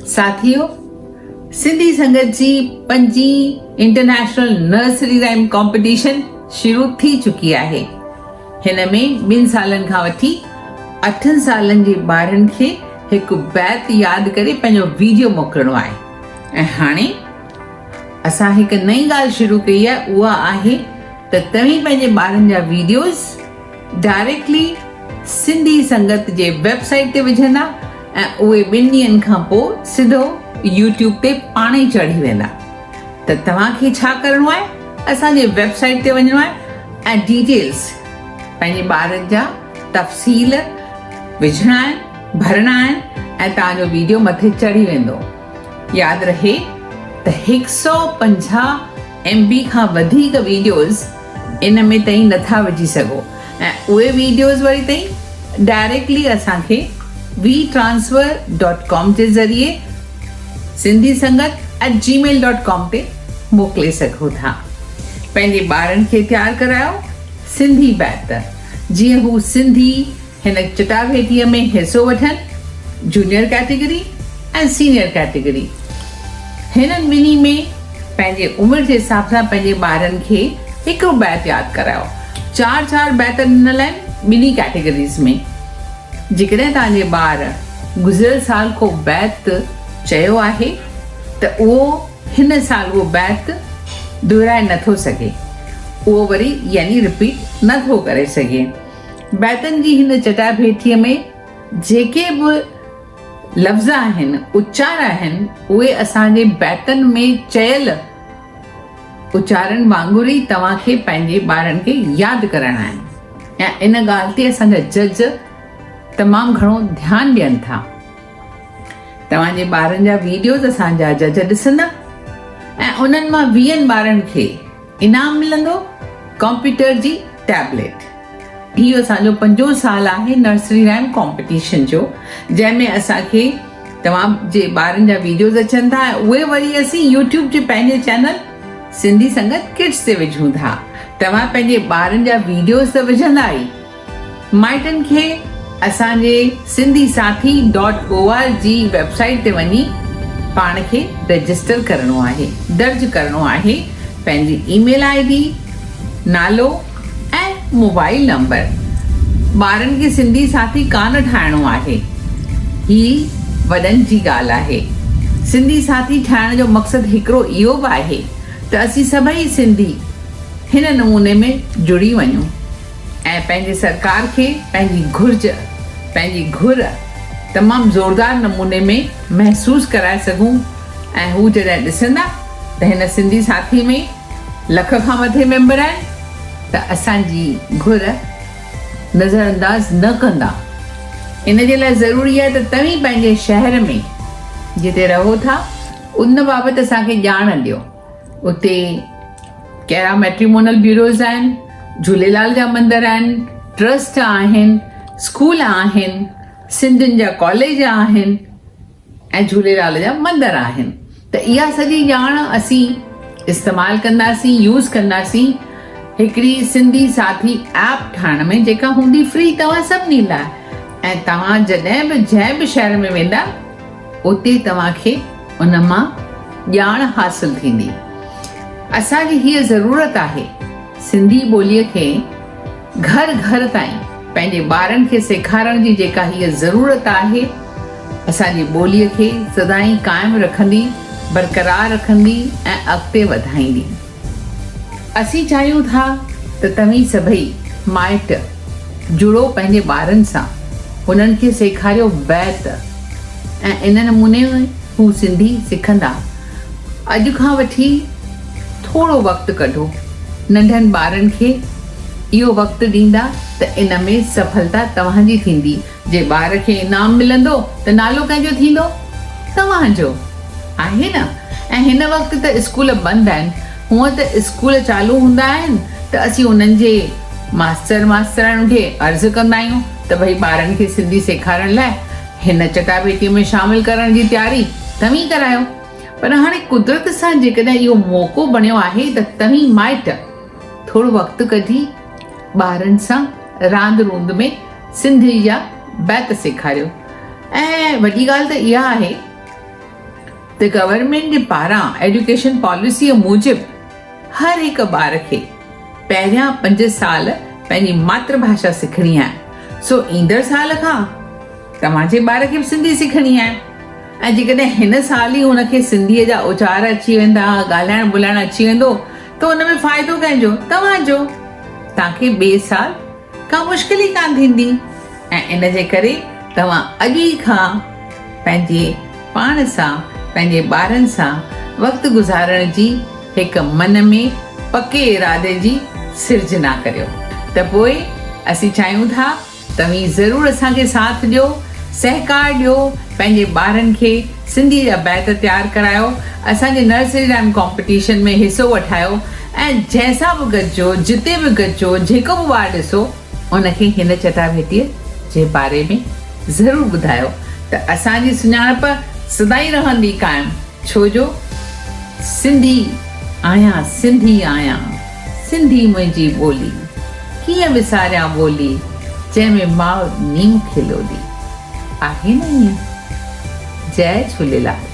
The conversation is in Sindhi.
ساٿيو، سنڌي سنگت جي پنجين انٽرنيشنل نرسري رائيم ڪامپيٽيشن شروع ٿي چڪي آهي. هن ۾ ٻن سالن کان وٺي اٺن سالن جي ٻارن کي هڪ بيت ياد ڪري پنهنجو ويڊيو موڪلڻو آهي ۽ هاڻي اسان هڪ نئين ڳالهه شروع ڪئي آهي اها آهي ته توهين پنهنجي ٻارن جا ويڊيوز ڊائريڪٽلي سنڌي سنگت جي ويب سائيٽ تي وجهندا ۽ اهي ٻن ڏينهن کان پوء سڌو يوٽيوب تي پاڻ ئي چڙهي ويندا ته توهان کي ڇا ڪرڻو آهي اسان جي ويب سائيٽ تي وڃڻو آهي ۽ ڊيٽيلز پنهنجي ٻارن جا تفصيل وجهڻا آهن ڀرڻا آهن ۽ توهان جو ويڊيو مٿي چڙهي ويندو ياد رهي ته هڪ سئو 50 ايم بي کان وڌيڪ ويڊيوز ان ۾ تئين نٿا وجهي سگهو ۽ اهي ويڊيوز وري تئين ڊائريڪٽلي اسان کي وي ٽرانسفر ڊاٽ ڪام جي ذريعي Sindhi Sangat at Gmail dot com تي موڪلي سگهو ٿا. پنهنجي ٻارن کي تيار ڪرايو سنڌي بيت جيئن هو سنڌي هن چٽاڀيٽيء ۾ حصو وٺن، جونيئر ڪيٽيگري ۽ سينيئر ڪيٽيگري. هنن ٻنهي ۾ پنهنجي عمر جي حساب سان پنهنجي ٻارن کي هڪڙو بيت ياد ڪرايو. چار چار بيت ڏنل آهن ٻنهي ڪيٽيگريز ۾. جيڪڏهن توهان جي ٻار گذريل سال ڪو بيت چيو آهي ته اهو هن سال اهو بيت دهرائي نٿو سگهي. اهو وري يعني رپيٽ نٿو ڪري سگهي. بيتن جي هن چٽاڀيٽيء ۾ جيڪي به لفظ آهن، اچار آهن، اهي اسان جي بيتن ۾ چيل اچارن وانگر ئي توهان کي پنهنجي ٻارن کي ياد ڪرائڻا آهن ۽ ان ڳالهه تي اسان جا جج تمام گهڻو ڌيان ڏين ٿا. توهان جي ٻارن جا ويڊيوز اسان جا جج ڏسندا ۽ انهن مان ويهن ٻارن کي انعام ملندو ڪمپيوٽر جي ٽيبليٽ. هي اسان جو پنجون سال آهي نرسري رائم ڪامپيٽيشن جو جنهن ۾ اسان کي توهان جي ٻارن جا ويڊيوز اچن ٿا ۽ اهي وري اسين يوٽيوب جي پنهنجي چينل سنڌي سنگت ڪڊس تي وجهون ٿا توهان پنهنجي ٻارن جا ويڊيوز ته وجهندا ئي مائٽن کي اسان جي Sindhi Sathi dot O R G website تي وڃي پاڻ کي رجسٽر ڪرڻو آهي درج ڪرڻو آهي پنهنجي اي ميل I D نالو ۽ موبائل نمبر ٻارن کي سنڌي ساٿي ڪانه ٺاهڻو آهي هي وڏن جي ڳالهه آهي سنڌي ساٿي ٺاهڻ جو مقصد هڪڙو اهو به آهي ته اسين سڀئي سنڌي هن نموني ۾ جڙي وڃون ۽ پنهنجي سرڪار کي پنهنجي گهرج، پنهنجي گهر تمام زوردار نموني ۾ محسوس ڪرائي سگهون ۽ هو جڏهن ڏسندا ته هن سنڌي ساٿي ۾ لک کان مٿي ميمبر آهن ته اسان جي گهر نظر انداز نه ڪندا. ان جي لاء ضروري آهي ته توهين پنهنجي شهر ۾ جتي رهو ٿا ان بابت اسان کي ڄاڻ ڏيو. اتي ڪهڙا ميٽريمونل بيوروز آهن، جهوليلال جا مندر آهن، ٽرسٽ آهن، اسڪول آهن، سنڌين جا ڪاليج آهن ۽ جهوليلال جا مندر آهن ته اها سڄي ڄاڻ اسين استعمال ڪنداسين يوز ڪنداسين هڪڙي سنڌي ساٿي ايپ ٺاهڻ ۾ جيڪا هوندي فري توهان سڀني لاء ۽ توهان جڏهن به جنهن به شهر ۾ ويندا اتي توهان کي ان مان ڄاڻ حاصل ٿيندي. اسان جي هيء ضرورت آهي سنڌي ٻوليء کي گهر گهر تائين پنهنجي ٻارن کي سيکارڻ جي جيڪا هيء ضرورت آهي اسان جي ٻوليء کي سدائين قائم رکندي، برقرار رکندي ۽ اڳتي وڌائيندي. اسين چاهيون ٿا ته توهين سڀئي مائٽ جڙو پنهنجي ٻارن سان، انهن کي سيکاريو بيت ۽ ان نموني هو سنڌي سکندا. اڄ کان وٺي ٿورو وقت ڪڍو، ننڍن ٻارن کي اهو وقت ڏيندا ته ان ۾ سڦلتا توهان جي ٿيندي. جي ٻار کي انعام ملندو ته نالو ڪنهن جو ٿيندو؟ توهان جو. آهي نه؟ ۽ هن وقت ته اسڪول بند آهن. هونء ته اسڪول چالو هوندا آهن ته اسين انهن جي ماستر ماستراڻين کي عرض ڪندا آهيون ته ڀئي ٻارن کي سنڌي سيکارڻ لاء هن چٽاڀيٽيء ۾ شامل ڪرڻ جي تياري توهين ڪرايو. پر هاڻي قدرت سان جيڪڏهن اهو موقعو بڻيو آهي ته توهين مائٽ ٿورو وقت ڪڍي ٻارن سان راند روند ۾ سنڌي جا بيت سيکاريو ۽ وڏي ڳالهه ته اها آهي. ته گورنمينٽ جي پاران ايڊيوڪيشن پاليسيء موجب هر هڪ ٻار کي پهريان پنج سال پنهنجي ماتر ڀاشا سکڻي آهي، سو ايندڙ سال کان توهان جي ٻار کي به سنڌي سکڻي آهي ۽ جيڪڏهن هن سال ئي هن کي سنڌيء جا اچار اچي ويندا، ڳالهائڻ ٻولهائڻ اچي ويندو ته ان ۾ فائدو ڪنهن جو؟ توهان جو. توهان کي ٻئي سال ڪا مشڪل ئي ڪانه ٿيندي ۽ ان جي ڪري توهان اڄ ئي کان پنهنجي پاڻ سان پنهنجي ٻارن سان وقت گذارڻ جي هڪ من ۾ پڪي ارادي جي سرجنا ڪريو ته پوء اسين چاهيون ٿا توهين ضرور اسان کي ساٿ ڏيو، سهڪار ڏيو، پنهنجي ٻارن کي سنڌي جا بيت تيار ڪرايو، اسان جي نرسري رائيم ڪامپيٽيشن ۾ حصو وٺايو ۽ جنهن سان به گڏجو، جتي به گڏجو، جيڪو به ٻار ڏسو، ان کي هن چٽاڀيٽيء جي باري ۾ ضرور ٻڌايو ته اسان جي سڃاڻپ سدائين رهندي قائم، ڇو جو سنڌي آهيان سنڌي آهيان. سنڌي منهنجي ٻولي، ڪيئن وساريان ٻولي، جنهن ۾ ماء ڏني مون کي لولي. آهي نه ائين؟ جئي جهوليلال.